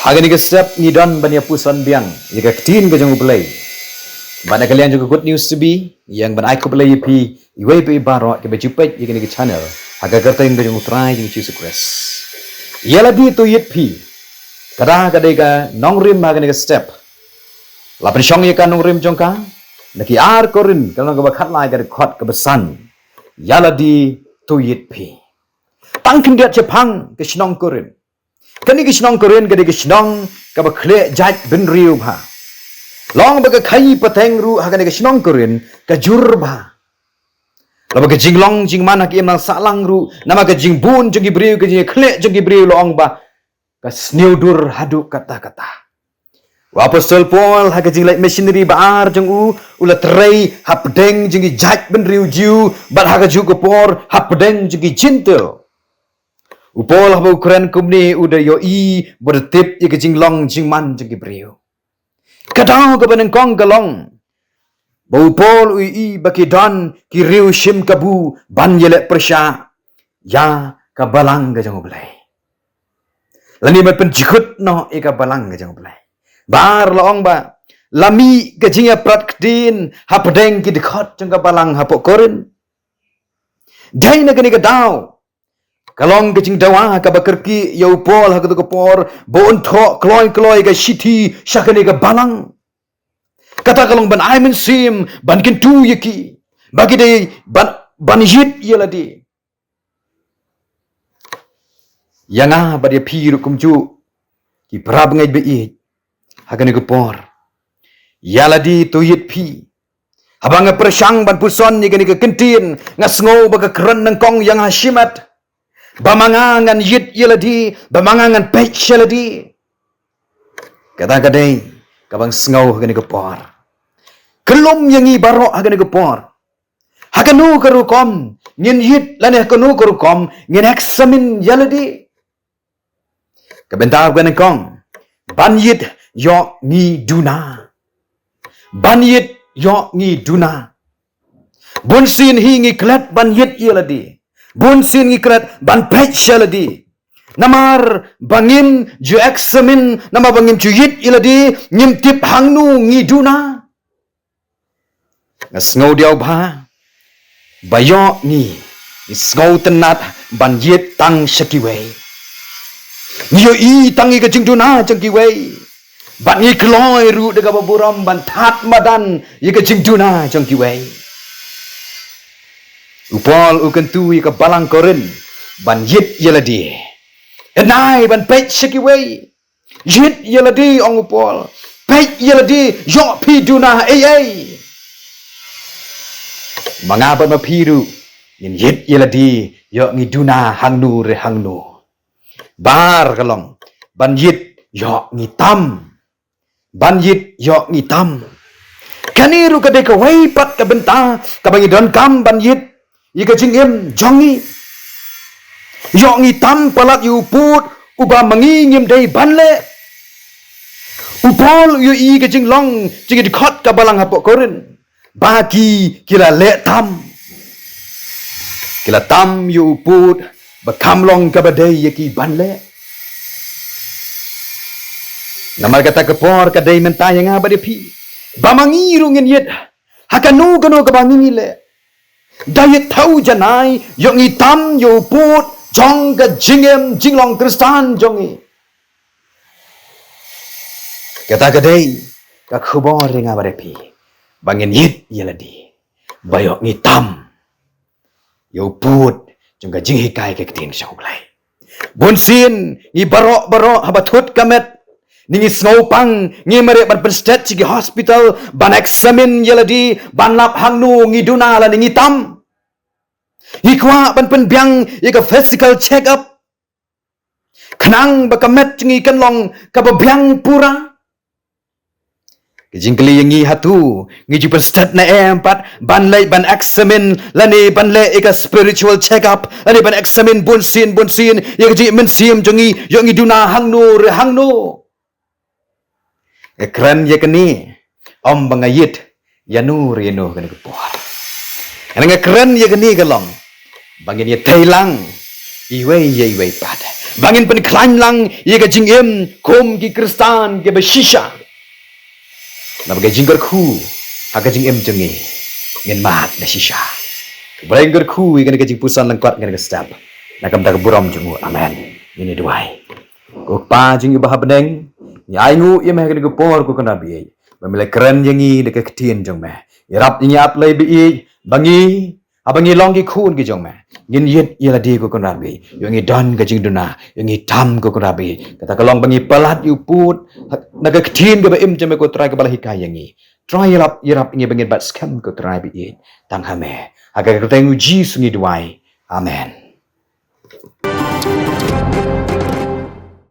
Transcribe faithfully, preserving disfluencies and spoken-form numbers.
Ha kane ka step ngi don ban ïa puson biang ïa ka ktien ka jong U Blei. Bad na ka liang jong ka Good News to be, ngi ïeng ban ai khublei ïa phi iwei pa iwei baroh kiba ju peit ïa kane ka channel ha ka kyrteng ka jong U Trai jong Jisu Khrist. Ïa lade to ïit phi. Kata ka dei ka nongrim ha kane ka step. La pynshong ïa ka nongrim jong ka na ki ar Korinth ka lynnong kaba khatlai ka dkhot kaba san. Ïa lade to ïit phi. Tang khyndiat shaphang ka shnong Korinth. Kane ka shnong Korinth ka dei ka shnong kaba khleh jait bynriew bha. Long ba ka khaii pateng ruh ha kane ka shnong Korinth ka jur bha. Long ba ka jinglong jingman ha ka imlang sahlang ruh, namar ka jingbun jong ki briew, ka jingkhleh jong ki briew long ba ka sniew dur haduh katta katta. U Apostol Paul ha ka jingleit missionary ba ar jong u, u la trei hapdeng jong ki jait bynriew Jiw, bad ha kajuh ka por hapdeng jong ki Jentil. U Paul haba u kren kumne u da ïohi bad u da tip ïa ka jinglong jingman jong ki briew. Ka daw kaba nyngkong ka long ba u Paul u ïohi ba ki don ki riew shim kabu ban ïaleh pyrshah ïa ka balang ka jong U Blei. Lane ban pynjukut noh ïa ka balang ka jong U Blei. Ba ar la ong ba la mih ka jingïaprat ktien hapdeng ki dkhot jong ka balang hapoh Korinth. Dei na kane ka daw ka long ka jingdawa kaba kyrkieh ïa u Paul ha kato ka por ba un thoh kloi kloi ka shithi sha kane ka balang. Kata ka long ban ai mynsiem ban kyntu ïa ki ba ki dei ban, ban ïit ïa lade. Ïa nga bad ïa phi ruh kumjuh ki para bangeit ba ïeit ha kane ka por. Ïa lade to ïit phi. Haba nga pyrshang ban puson ïa kane ka kyntien, nga sngew ba ka kren nyngkong ïa nga shimet. Ba ma nga ngan ïit ïa lade, ba ma nga ngan peit sha lade. Kata ka dei kaba nga sngew ha kane ka por. Ka lum ïa ngi baroh ha kane ka por. Ha kano ka rukom ngin ïit lane ha kano ka rukom ngin examine ïa lade. Ka bynta ba nyngkong, ban ïit ïoh ngi duna. Ban ïit ïoh ngi duna. Bun sien hi ngi klet ban ïit ïa lade. Bun sien ngi klet ban peit sha lade. Namar ba ngim ju examine, namar ba ngim ju ïit ïa lade, ngim tip hangno ngi duna. Nga sngew diaw bha ba ïoh ngi, ngi sngewtynnat ban ïit tang sha kiwei. Ngi ïohi tang ïa ka jingduna jong kiwei. Bad ngi kloi ruh da kaba burom ban thad madan ïa ka jingduna jong kiwei. U Paul u kyntu ïa ka balang Korinth ban ïit ïa lade. Nai ban peit sha kiwei. Ïit ïa lade, ong u Paul. Peit ïa lade, ïoh phi duna ei ei. Ma nga bad ma phi ruh ngin ïit ïa lade, ïoh ngi duna hangno re hangno. Ba ar ka long ban ïit ïoh ngi tam. Ban ïit ïoh ngi tam. Kane ruh ka dei kawei pat ka bynta kaba ngi donkam ban ïit ïa ka jingim jong ngi. Ïoh ngi tam palat ïa u pud uba ma ngi ngim dei ban leh. U Paul u ïohi ka jinglong jingdkhot ka balang hapoh Korinth ba ki, ki la leh tam. Ki la tam ïa u pud ba kham long kaba dei ïa ki ban leh. Namar kata ka por ka dei mynta ïa nga bad ïa phi ba ma ngi ruh ngin ïit ha kano kano kaba ngi ngi leh. Da ïit thaw janai ïoh ngi tam ïa u pud jong ka jingim jinglong Khristan jong ngi. Kata ka dei ka khubor ïa nga bad ïa phi ba ngin ïit ïa lade ba ïoh ngi tam ïa u pud jong ka jinghikai ka ktien ka jong U Blei. Bun sien ngi baroh baroh haba thut ka met, ngi sngew pang, ngi mareh ban pynstet sha ki hospital ban examine ïa lade ban lap hangno ngi duna lane ngi tam. Ngi kwah ban pynbiang ïa ka physical check up khnang ba ka met jong ngi kan long kaba biang pura. Ka jingkylli ïa ngi, hato ngi ju pynstet ne em pat ban leit ban examine lane ban leh ïa ka spiritual check up lane ban examine bun sien bun sien ïa ka jingmynsiem jong ngi, ïoh ngi duna hangno re hangno. Nga kren ïa kane ym ba nga ïit ïano re ïano kane ka por. Nga kren ïa kane ka long ba ngin ïa thei lang iwei ïa iwei pat. Ba ngin pynkhlaiñ lang ïa ka jingim kum ki Khristan kiba shisha. Naba ka jingkyrkhu ha ka jingim jong ngi, ngin mad na shisha. Ba ngin kyrkhu ïa kane ka jingpuson lyngkot kane ka step. Na ka bynta ka burom jong u. Amen. Ngin ïa duwai. Ko Kpa jong ngi ba ha bneng, ngi ainguh ïa me ha kane ka por ko Kynrad ba ïeit. Ba me la kren ïa ngi da ka ktien jong me. Ïarap ïa ngi, A Blei ba ïeit, ba ngi, haba ngi long ki khun ki jong me, ngin ïit ïa lade ko Kynrad ba ïeit. Ïoh ngi don ka jingduna, ïoh ngi tam ko Kynrad ba ïeit. Kata ka long ba ngi palat ïa u pud na ka ktien kaba im jong me ko Trai kaba la hikai ïa ngi. Trai ïarap, ïarap ïa ngi ba ngin bat skhem ko Trai ba ïeit. Tang ha me. Ha ka kyrteng u Jisu ngi duwai. Amen.